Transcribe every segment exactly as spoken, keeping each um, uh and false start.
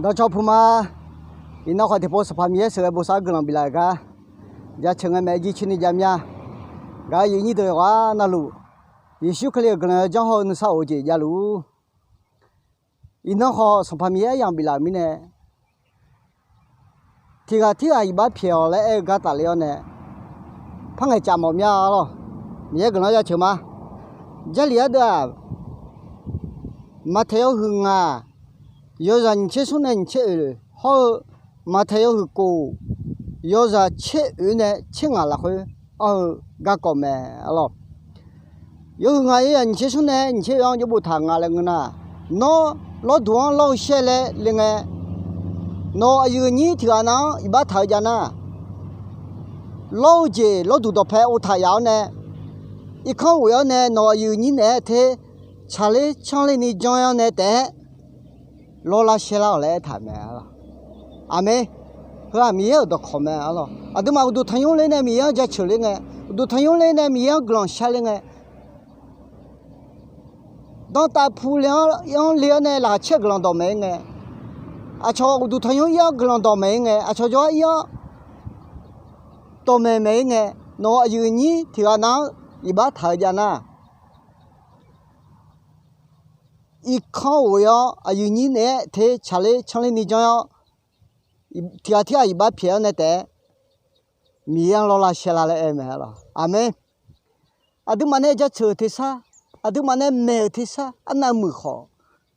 Dawqcawq puq ma. Iqnan khawf tiqpov Sanqpaq Miqyaer sheuqghae bosav-anr guiqlanq biflaf-euq gar jaceuq ngae maeq-aer jircoer ni jav mir-a. Gaq-euq aqyuif aqnyir deuq yawqghaq navluf, Yeqsur Kali-euq guiqlanq yawjanr hawr-eu nuisar of-eu jeq javluf-ur. Iqnan khawf Sanqpaq Miqyaer aryamq biflaf-euq mirnae, tiqghaq tirghaq iqbax pyaeq-awq laer aer-eu gar tafler-awr nae, par ngaeqcaf mawf mir-a lawr. Miqyaer guiqlanq-anr jaceuq ma. Jarlif ardeuv-aq, Maqtaeq yawhuiq ngaq, yawzaq nyiq tser smr nae nyiq tser oeq hawr-eu, Maqtaeq yawhuiq kof, yawzaq tser oeq nae tser ngaq lafkhoer anr-eu garkawv mae lawr. Yawhuiq ngaq yawzaq nyiq tser smr nae nyiq tser oeq-anr jawr boftaq nga laer ngeur nar, nawr lawrduq-anr lawr-eu shaer laer le ngae, nawq-euq aqyuif aqnyir tiqghaq nav-anr iqbax taq-eu jav nar, lawr-eu jeq lawrduq dawqpae ov taq yaf-awr nae, irkanr ghof-awr nae nawq-euq aqyuif aqnyir naeq-aer te tsaqler canrler ni janr-awr nae taef-aer lawrlar shaerlar-awq laer aertaq mae lawr. Aqmeq. Heu-aq Miqyaer-euq dawqkawq mae lawr. Aqduimaf uqduq tanqnymr ler nae Miqyaer-anr jaceuq ler ngae, uqduq tanqnymr ler nae Miqyaer-anr guiqlanq shar ler ngae, danrtav pu le-anr le-awr nae laqkhaq caer-eu guiqlanq dawqmaeq-ir ngae, aqcawq uqduq tanqnymr ir-anr guiqlanq dawqmaeq-ir ngae, aqcawq jawrgar ir-anr dawqmaeq maeq-ir ngae, nawq-euq aqyuif aqnyir tiqghaq nav-anr iqbax taq-eu jav nar, irkanr ghof-awr aqyuif aqnyir naeq-aer te tsaqler canrler ni janr-awr, tiqghaq tirghaq iqbax pyaeq-awr nae taef-aer Miqyaer-anr lawrlar shaerlar laer aer mae lawr. Aqmeq. Aqduimaf nae jaceuq-euq tersar, aqduimaf nae maeq-euq tersar arnavmuiq khawf,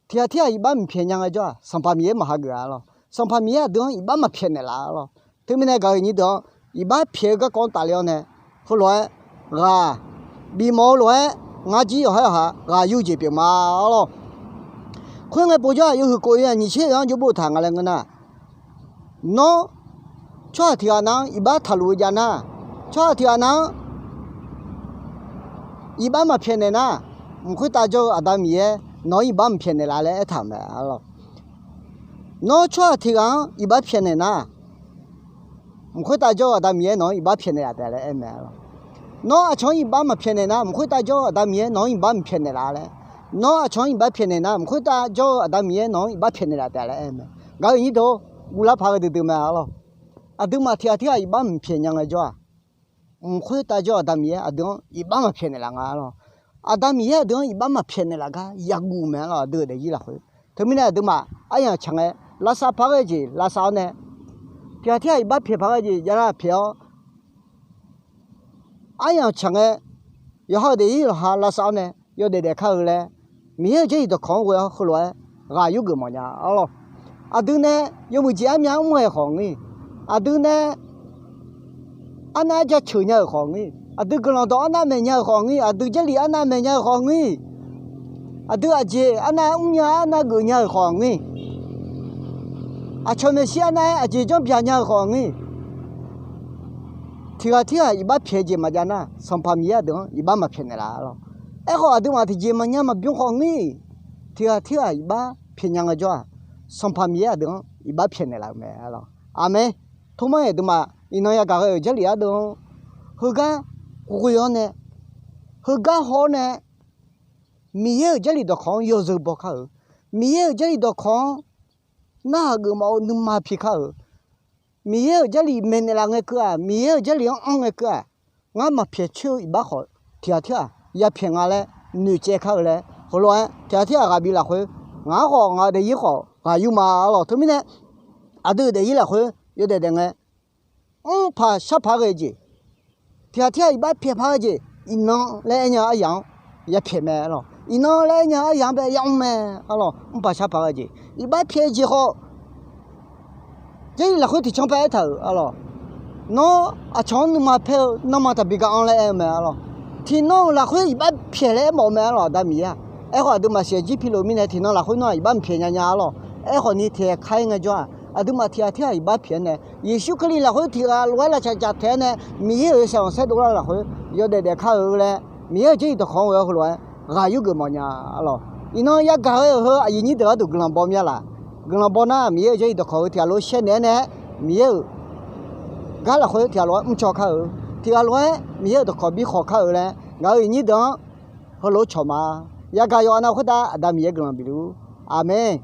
tiqghaq tirghaq iqbax mqpyaeq nya ngaejawr-aq, Sanqpaq Miqyaer maqhageuf-a lawr. Sanqpaq Miqyaer aqdui-anr iqbax maqpyaeq naeqlaf-a lawr. Teumirnae gaq-euq aqnyir deuq-anr, iqbax pyaeq-eu garkawv-anr tafler-awr nae, heulof-aer ghaq bifmawf-eu lof-aer ngar jir yawqhar yawqha ghaq yur jeq pyeuf ma lawr. Khoerngae povjawr-aq, yawhuiq kof yawzaq nyiq tser oeq-anr jawr boftaq nga laer ngeur nar, nawr tsawrhaq tiqghaq nav-anr iqbax taqluf-eu jav nar, tsawrhaq tiqghaq nav-anr iqbax maqpyaeq naeq nar, mq khoertav jawr-eu Aqda Miqyaer nawq-anr iqbax maqpyaeq naeqlaf laer aertaq-euq mae lawr. Nawr tsawrhaq tiqghaq-anr iqbax pyaeq naeq nar, mq khoertav jawr-eu Aqda Miqyaer nawq-anr iqbax pyaeq naeqlaf taef laer aer mae lawr. Nawr aqcawq-anr iqbax maqpyaeq naeq nar, mq khoertav jawr-eu Aqda Miqyaer nawq-anr iqbax maqpyaeq naeqlaf laer. Nawr aqcawq-anr iqbax pyaeq naeq nar, mq khoertav jawr-eu Aqda Miqyaer nawq-anr iqbax pyaeq naeqlaf taef laer aer mae. Gaq-euq aqnyir deuq, guvlar paq-eu duidui mae lawr. Aqduimaf tiqghaq tirghaq iqbax mqpyaeq nya ngaejawr-aq, mq khoertav jawr-eu Aqda Miqyaer aqdui-anr iqbax maqpyaeq naeqlaf nga lawr. Aqda Miqyaer aqdui-anr iqbax maqpyaeq naeqlaf gar yaguv mae lawr, aqdui-euq daefzir lafkhoer. Teumirnae aqduimaf aryamq tsaq ngae, lavsav paq ghae jeq lavsav-awr nae, tiqghaq tirghaq iqbax pyaeq paq ghae jeq javlar pyaeq-awr, aryamq tsaq ngae, yawqha-euq daefzir yawqha lavsav-awr nae yawdaef daef kar-eu laer, Miqyaer-euq jarlif dawqkawq-anr ghoe-awr heulof-aer ghaq yurgeuf mawfnya-a lawr. Aqdui nae yawmuiq jeq armyav mr ghae-euq khawf ngir, aqdui nae arnav jaceuq nya-euq khawf ngir, aqdui guiqlanq dawq arnav maeq nya-euq khawf ngir, aqdui jarlif arnav maeq nya-euq khawf ngir, aqdui aqjeq arnav mrnya arnav geuf nya-euq khawf ngir, aqcawq maeqshi arnav-aer aqjeq janr byaq nya-euq khawf ngir, tiqghaq tirghaq iqbax pyaeq-eu jeq maqjav nar, Sanqpaq Miqyaer aqdui-anr iqbax maqpyaeq naeqlaf lawr. Aerkhawf aqduimaf tiqjeq maqnya maqbymr khawf ngir, tiqghaq tirghaq iqbax pyaeq nya ngaejawr-aq, Sanqpaq Miqyaer aqdui-anr iqbax pyaeq naeqlaf-euq mae lawr. Aqmeq. Tormar-iq aqduimaf iqnan yagaq ghae-euq jarlif ardeuv-anr heugar ghoe-awr nae, heugar haw-awr nae, Miqyaer-euq jarlif dawqkawq-anr yawzeu baw kar-euq, Miqyaer-euq jarlif dawqkawq-anr narhaq geufmawf-eu nuima pi kar-euq, Miqyaer-euq jarlif maeqnaeq laf ngae keuv-aq, Miqyaer-euq jarlif-anr anr ngae keuv-aq, ngar maqpyaeq coer-eu iqbax khawf tiqghaq tirghaq yapyaeq nga laer noeqtsaev kar-eu laer, heulof-aer tiqghaq tirghaq ghaq bif lafkhoer, ngaq-anr khawf ngaq-euq daefzir khawf ghaq yur ma lawr. Teumirnae aqdui-euq daefzir lafkhoer yawdaef daef ngae, mrpaq sharpaq ghae jeq, tiqghaq tirghaq iqbax pyaeq paq ghae jeq, iqnan laer aernya-eu aryaq-anr yapyaeq mae lawr. Iqnan laer aernya-eu aryaq-anr bae yamr mae lawr. Mrpaq sharpaq ghae jeq, iqbax pyaeq jeq khawf, Jarlif lafkhoer tiqcanr paer aertaq-euq arlawq, nawr aqcawq-anr nuima paer-eu nanrma taqbi gar anr laer aer-eu mae arlawq. Tiqnan-euq lafkhoer iqbax pyaeq laer aermawf-eu mae arlawq, Aqda Miqyaer-aq. Aerkhawf aqduimaf siqaer jir piluf mirnae tiqnan lafkhoer nawr-aq iqbax maqpyaeq nya nya arlawq. Aerkhawf ni tiqghaq kar-ir ngaejawr-aq, aqduimaf tiqghaq tirghaq iqbax pyaeq-aer nae, Yeqsur Kali lafkhoer tiqghaq lof-aer lavcaq caq taef-aer nae, Miqyaer-euq yawshaef khanqsaer dovlar-eu lafkhoer yawdaef daef kar-eu laer, Miqyaer-euq jarlif dawqkawq-anr ghoe-awr heulof-aer ghaq yurgeuf mawfnya arlawq. Iqnan yagaq ghae-euq heu aqyuif nyir deuq gharduq guiqlanq baw mir-a laq. Guiqlanq baw nar, Miqyaer-euq jarlif dawqkawq-eu tiqghaq lof-aer shaer naeq-aer nae, Miqyaer-euq gar lafkhoer tiqghaq lof-aer mrcaw kar-eu, tiqghaq lof-aer Miqyaer-euq dawqkawq bi khawq kar-eu laer, ngaq-euq aqyuif nyir deuq-anr heulof-aer cawq ma. Yagaq yawqghaq nav khoertav Aqda Miqyaer guiqlanq bif luf-ur. Aqmeq.